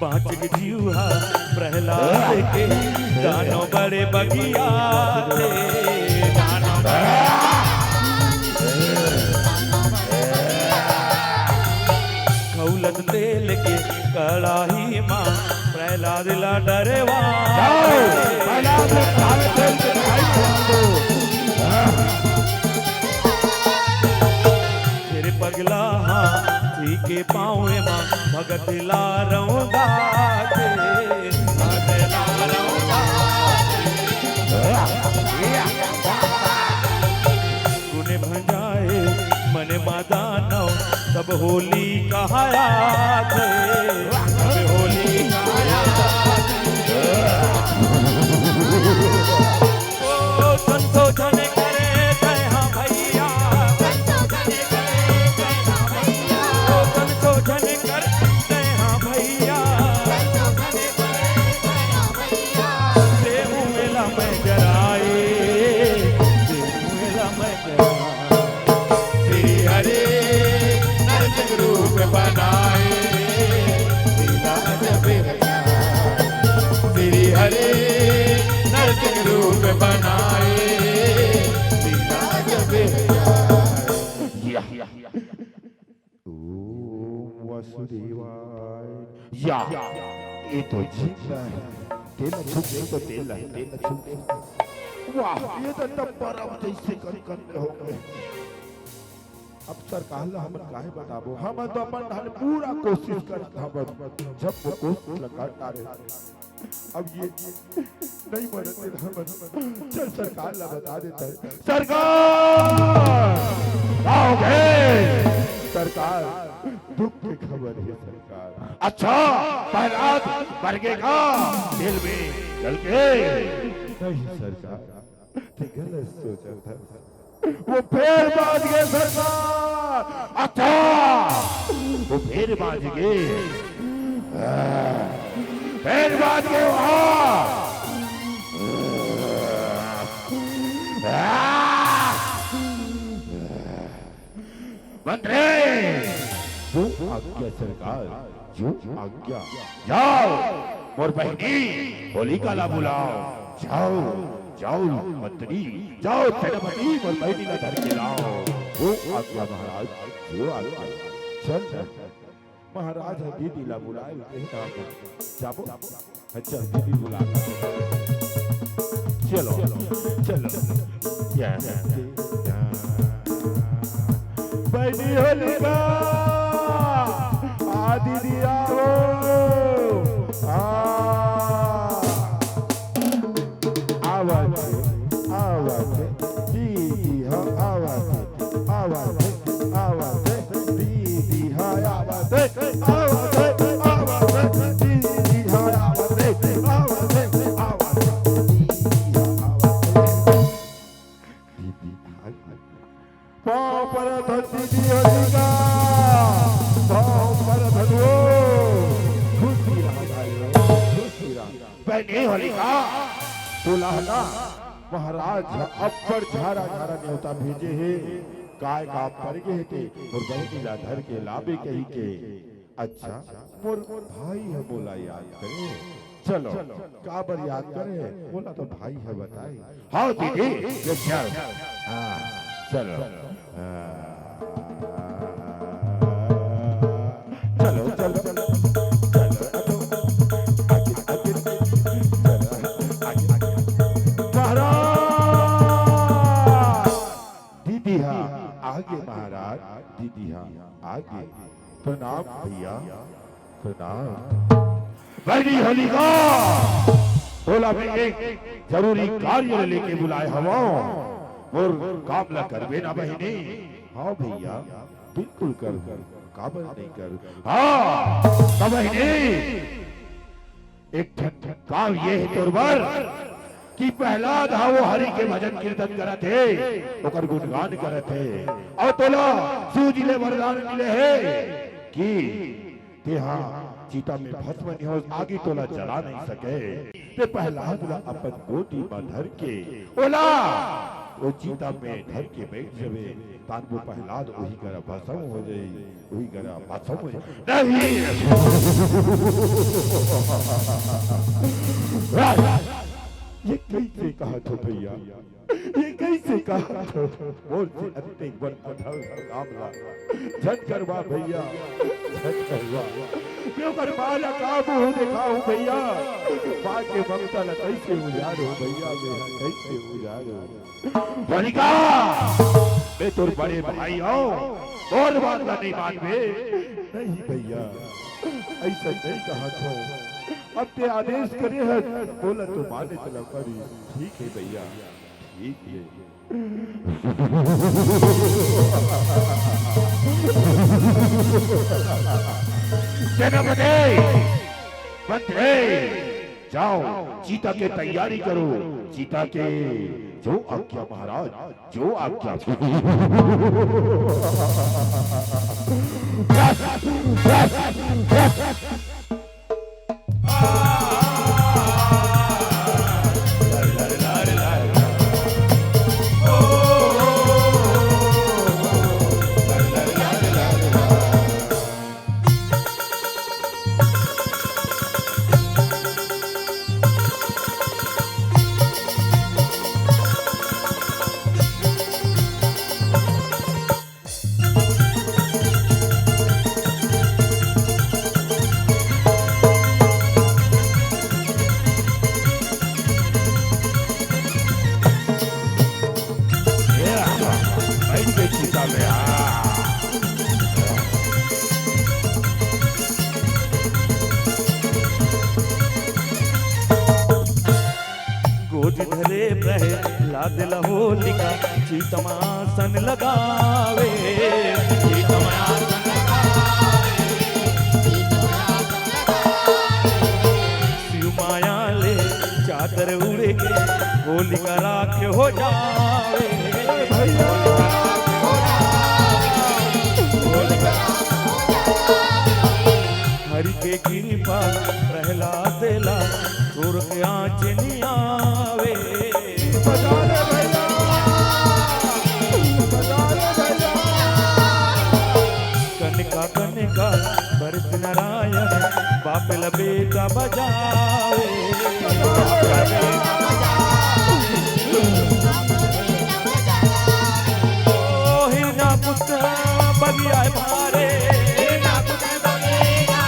बाँच गे जीव ह प्रहलाद के, दानव बड़े बगियाथे। दानव खौलत तेल के कड़ाही मा प्रहलाद ला डरवा। जाओ, प्रहलाद ला काले तेल के कड़ाही मा डाल दो। फिर पगला हाथी के पाँव मा भगत ला रौंदाथे, भगत ला रौंदाथे। गुने भंजाए मन मा दानव, सब होली कहायाथे, सब होली कहायाथे। ओ संशोधन करे तैं हा भैया, संशोधन करे तैं हा भैया, ओ संशोधन करे तैं हा भैया, संशोधन करे तैं हा भैया। देहू एला मैं जराए, देहू एला मैं जराए। श्री हरि नरसिंह रूप बनाए, लीला जब श्री हरि नरसिंह रूप बनाए, लीला जब या, या, या। ओम वासुदेवाय। या, ये तो जिंदा है। तेला छू दे तो तेला, तेला छू दे। वाह, ये तो तब परम जैसे कन कन हो गए। अब सरकार ला हमन काहे बताबो, हमन तो अपन ढंग पूरा कोशिश करत हवन, जब वो कोशिश ला कर डारे। अब ये नहीं मरत हे हमन, चल सरकार ला बता देथन। सरकार! का हो गे? सरकार, दुख के खबर हे सरकार। अच्छा, प्रहलाद मर गे का? जेल में गल गे? नहीं सरकार, ते गलत सोचत हस। वो फेर बाँच गे सरकार। अच्छा, वो फेर बाँच गे। फेर बाँच गे वो। मंत्री, जो आज्ञा सरकार, जो आज्ञा। जाओ, मोर बहिनी होलिका ला बुलाओ। जाओ, जाओ मंत्री, जाओ सेनापति, मोर बहिनी ला धर के लाओ। जो आज्ञा महाराज, जो आज्ञा। चल, चल। महाराज ह दीदी ला बुलाए, कहीं ना जाबो। अच्छा, दीदी बुला। चलो, चलो। या, या। बहिनी होलिका, आ दीदी आओ। आ। आवत हे, आवत हे, दीदी ह आवत हे, आवत हे, आवत हे, दीदी ह आवत हे, आवत हे, आवत हे, दीदी ह आवत हे, आवत हे, आवत हे, दीदी ह आवत हे। दीदी आ गे। पाँव परत हन दीदी होलिका। ए होलिका, तोला ह ना महाराज ह अब्बड़ झारा झारा नेवता भेजे हे। काय काम पर गे हे ते मोर बहिनी ला धर के लाबे कहिके। अच्छा, मोर भाई ह मोला याद करे। चलो, काबर याद करे, ओला तो भाई ह बताए। हाँ दीदी, ये चल। हाँ, चलो। हाँ। चलो, चलो, चलो, चलो, आगे, आगे, चलो, आगे, आगे। महाराज, दीदी हा आगे महाराज, दीदी हा आगे। प्रणाम भैया, प्रणाम। बहिनी होलिका, तोला मैं एक जरूरी कार्य लेके बुलाए हवं। मोर काम ला करबे ना बहिनी? हाँ भैया, बिल्कुल करूँ, काबर नहीं करूँ? हाँ, त बहिनी, एक ठन काम ये हे तोर बर कि प्रहलाद हा वो हरि के भजन कीर्तन करत हे, ओकर गुणगान करत हे, अउ तोला शिव जी ले वरदान मिले हे कि तेहा चिता में भस्म नहीं हो, आगी तोला जला नहीं सके। ते प्रहलाद ला अपन गोदी म धर के ओला ओ चिता में धर के बैठ जबे, तान वो प्रहलाद ओही करा भस्म हो जाई, ओही करा भस्म हो जाई। नहीं। ये कैसे कहा थो भैया? ये कैसे कहा? मोर से अतेक बड़ अधर्म काम ला झन करवा भैया, झन करवा। मैं ओकर माँ ला का मुँह देखाऊँ भैया? माँ के ममता ला कैसे उजाड़ूँ भैया, मैं कैसे उजाड़ूँ? होलिका, मैं तोर बड़े भाई हूँ, तोर बात ला नहीं मानबे। नहीं भैया, ऐसा नहीं कहा थो। अब ते आदेश करे है, बोला तो माने चला पड़ी। ठीक है भैया, ठीक है। सेनापति, मंत्री, जाओ, चिता के तैयारी करो। चिता के जो आज्ञा महाराज, जो आज्ञा। गोद धरे प्रहलाद ल होलिका, चितमासन लगावे। चितमासन लगावे, चितमासन लगावे। शिव माया ले चादर उड़े के, होलिका राख हो जावे। भैया। हरि के कृपा प्रहलाद ला, छोड़ के आँच नी आवे। बजा रे भैया, बजा रे भैया। कनका कनका बरस नारायण, बाप ल बेटा बजावे। ओ हिरना कुछ बगिया भारे, ओ हिरना कुछ बगिया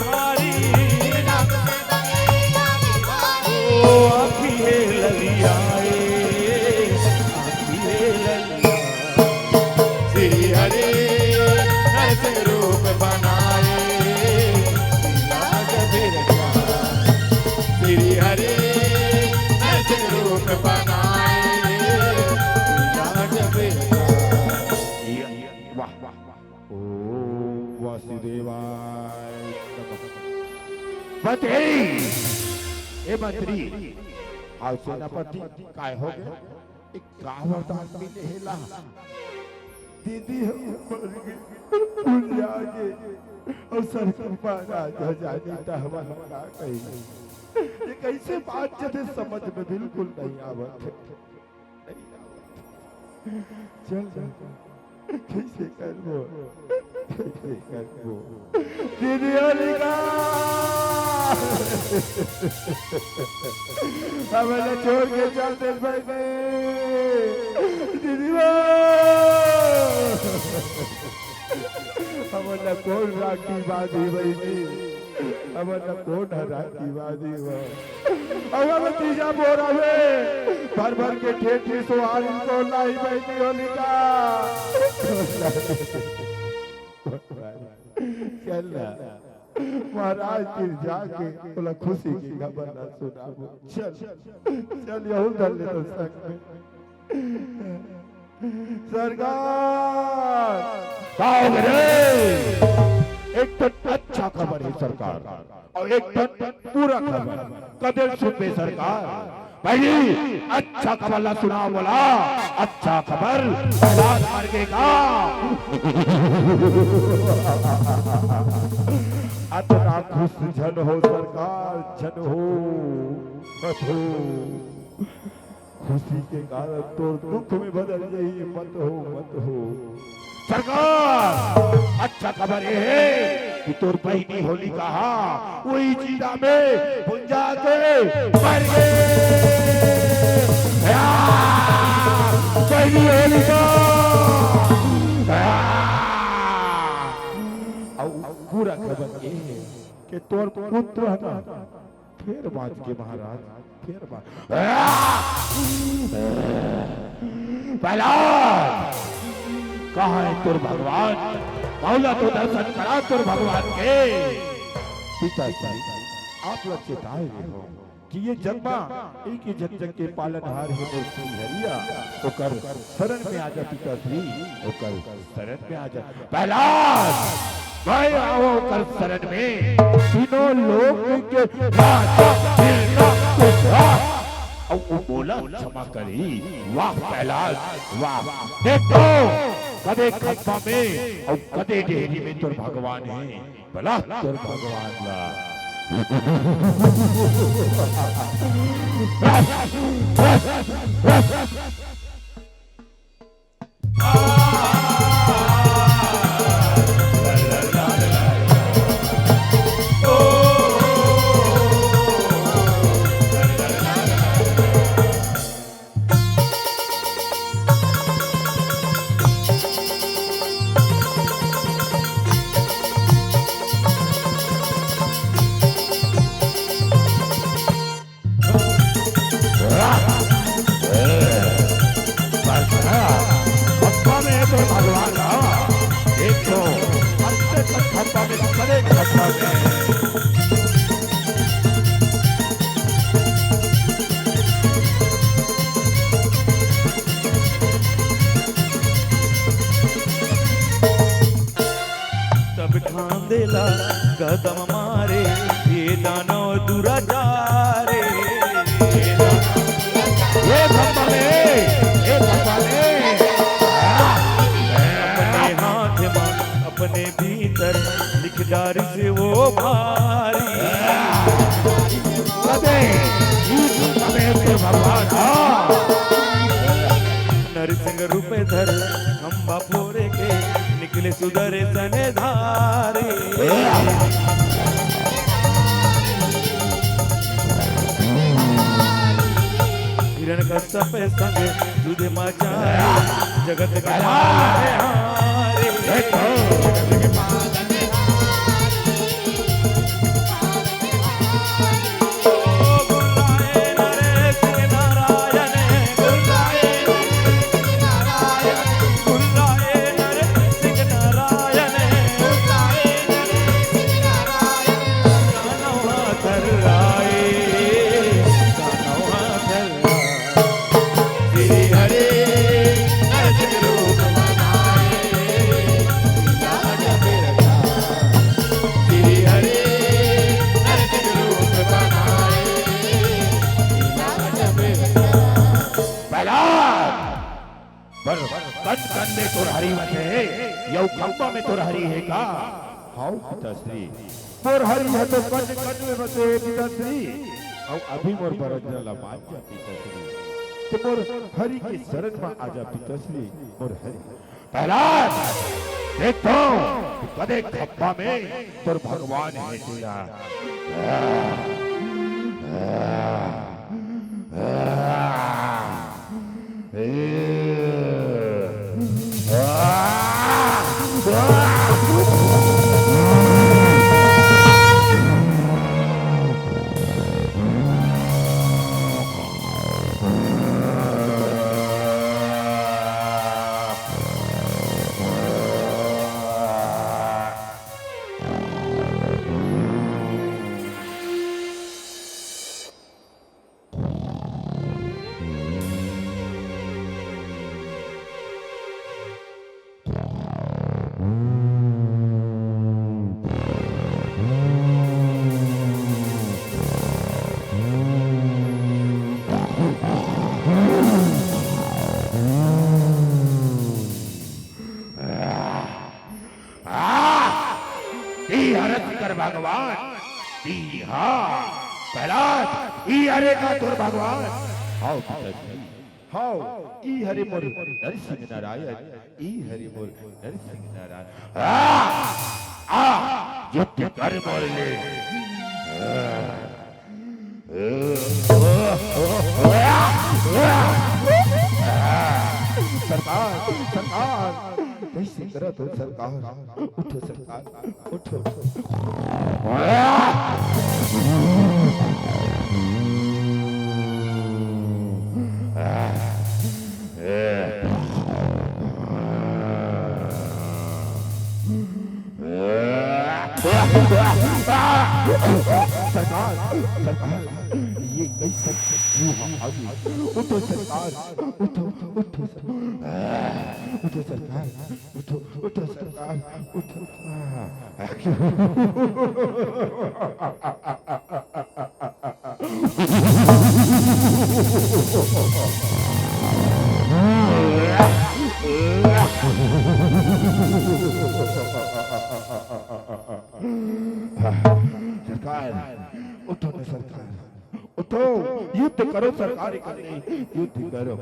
भारी। ओ आँखी हे ललिया ए, आँखी हे ललिया। श्री हरि नरसिंह रूप बनाए, लाज बिरचा। श्री हरि नरसिंह रूप बनाए, लाज बिरचा। वाह, वाह, वाह। ओम वासुदेवाय नमः। मंत्री, ए मंत्री, अउ सेनापति, काय हो गे? ए का वरदान मिले हे ला? दीदी ह मर गे, भुलिया गे, अउ सरगुन महाराज ह जानी त हमन का कही। ये कइसे बात जथे, समझ में बिल्कुल नहीं आवत हे। चल, चल, कइसे करबो, कइसे करबो? दीदी होलिका, हमन ला छोड़ के चल दे बहिनी। दीदी वो, हमन ला कोन राखी बांधी बहिनी? हमन ला कोन ह राखी बांधी वो? अउ अब तीजा बोरा में भर भर के ठेठी सोहारी को लाई बहिनी होलिका। चल ना, महाराज तीर जाके ओला खुशी के खबर ला सुनाबो। चल, चल, यहू धर ले तो संग में। सरकार! का हो गे रे? एक ठन अच्छा खबर हे सरकार, अउ एक ठन बुरा खबर। कते ल सुनबे सरकार? पहिली अच्छा खबर ला सुनाव मोला। अच्छा खबर, प्रहलाद मर गे का? अतना खुश झन हो सरकार, झन हो, मत हो। खुशी के कारण तोर दुख में बदल जाही, मत हो, मत हो। सरकार, अच्छा खबर ये हे कि तोर बहिनी होलिका हा उही चिता में भुंजा के मर गे। आ, बहिनी होलिका। आ, अउ बुरा खबर ये हे कि तोर पुत्र हे ना, फेर बांच गे महाराज, फेर बांच। प्रहलाद, कहाँ हे तोर भगवान? मोला तो दर्शन करा तोर भगवान के। पिताजी, आप ला चेताए रहे हो कि ये जग मा एक ही झन जग के पालनहार हे मोर श्री हरिया, ओकर शरण में आजा पिताजी, ओकर शरण में आजा। प्रहलाद, मैं आवा ओकर शरण में, तीनों लोक के राजा, देवता, उद्धार, अउ वो मोला क्षमा करही। वाह प्रहलाद, वाह। देख तो, कदे खंभा में अउ कदे डेहरी में तोर भगवान हे। बला तोर भगवान ला। खंभा में तो भगवान ह, एक तो अच्छे तक खंभा में, बड़े खंभा में। तब ठान देला कदम मारे, ये दानव दुराचारे। ये भगवान, ये भगवान। अपने हाथ मा, अपने भीतर लिख डारिस वो भारी। कदे, ई तो कदे ते भगवान, हाँ। नरसिंह रूप धर, खंभा फोरे के, निकले सुदर्शन धारी। हिरण कश्यप संग युद्ध मा जाए, जगत के पालनहारी। कन में तोर हरी बसे हे, या खंभा में तोर हरी हे का? हव पिताश्री, मोर हरी हे तो कन कन में बसे हे पिताश्री। अउ अभी मोर बरजना ला मान जा पिताश्री, ते मोर हरी के शरण में आ जा पिताश्री, मोर हरी। प्रहलाद, देख तो, तू कदे खंभा में तोर भगवान हे तेला। आह! ई हरे तोर भगवान, ई हा, प्रहलाद, ई हरे का तोर भगवान? हव पिताजी, हव, ई हरे मोर नरसिंह नारायण, ई हरे मोर नरसिंह नारायण। आ, आ, युद्ध कर मोर ले। सरकार, सरकार, कइसे करत हो सरकार? उठो सरकार, उठो। सरकार, सरकार, ये कइसन चूहा आ गे? उठो सरकार, उठो, उठो सर-, उठो सरकार, उठो, उठो सरकार, उठो। सरकार, उठो ना सरकार, उठो, युद्ध करो सरकार, इकट्ठे युद्ध करो।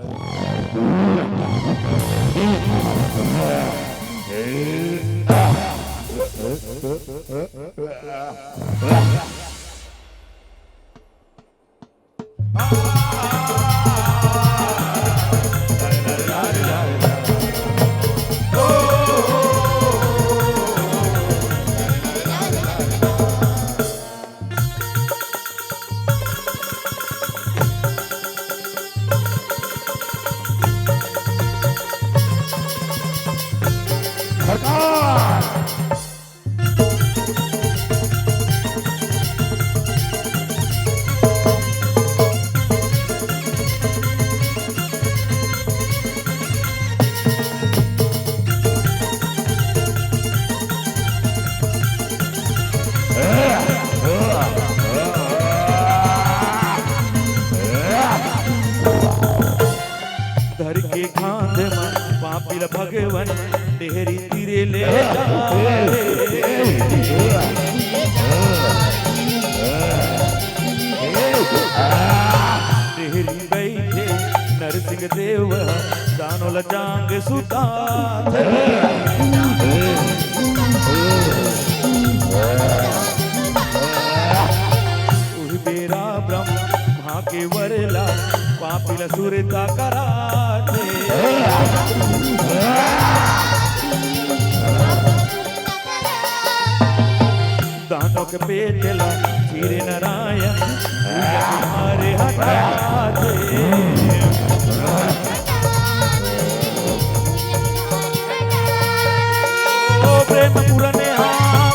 सरकार। धर के खांध म पापी ल भगवन डेहरी तीरे ले जावत हे। डेहरी बइठे नरसिंह देव ह, दानव ल जांग सुतात हे। उही बेरा ब्रह्मा के वर ला पापी ला सुरता कराथे। दानव के पेट ला चीरे नारायण, मारे हटाथे। ओ प्रेम पूरा नेहा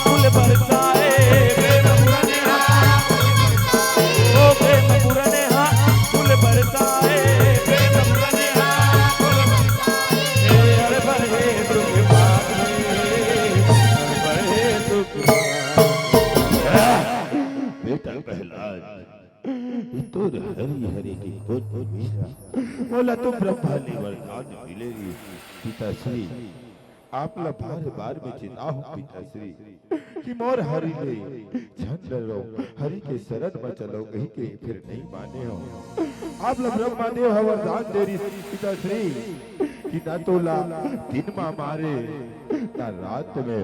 फूल बरसाए, प्रेम पूरा नेहा, ओ प्रेम पूरा नेहा फूल बरसाए, प्रेम पूरा नेहा फूल बरसाए। हे हर भरे दुख पाए, हर भरे दुख पाए। बेटा प्रहलाद, ये तोर हरी हरी के कोन कोन बेटा? मोला तो ब्रह्मा ले वरदान मिले रे। पिताश्री, आप ला बार बार में चेताहूँ पिताश्री, कि मोर हरि ले झन डरो, हरि के शरण म चलो कहि के फिर नहीं माने हो। आप ला ब्रह्मा देव ह वरदान दे रिहिस पिताश्री, कि ना तोला दिन मा मारे, ना रात में,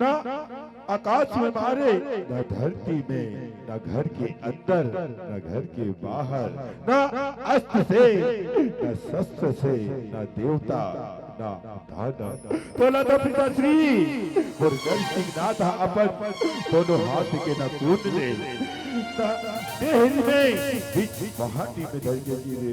ना आकाश में मारे, ना धरती में, ना घर के अंदर, ना घर के बाहर, ना अस्त्र से, ना शस्त्र से, ना देवता, ना दानव। तोला तो पिताश्री, मोर नरसिंहनाथ ह अपन दोनों हाथ के ना खून ले, ना देहरी में बीच माटी में धर के गिरे।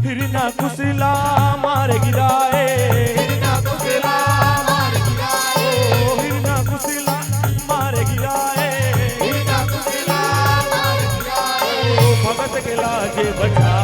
हिरना कुसला मार गिराए। हिरना कुसला मार गिराए। ओ हिरना कुसला मार गिराए। हिरना कुसला मार गिराए। ओ भगत के लाजे बचा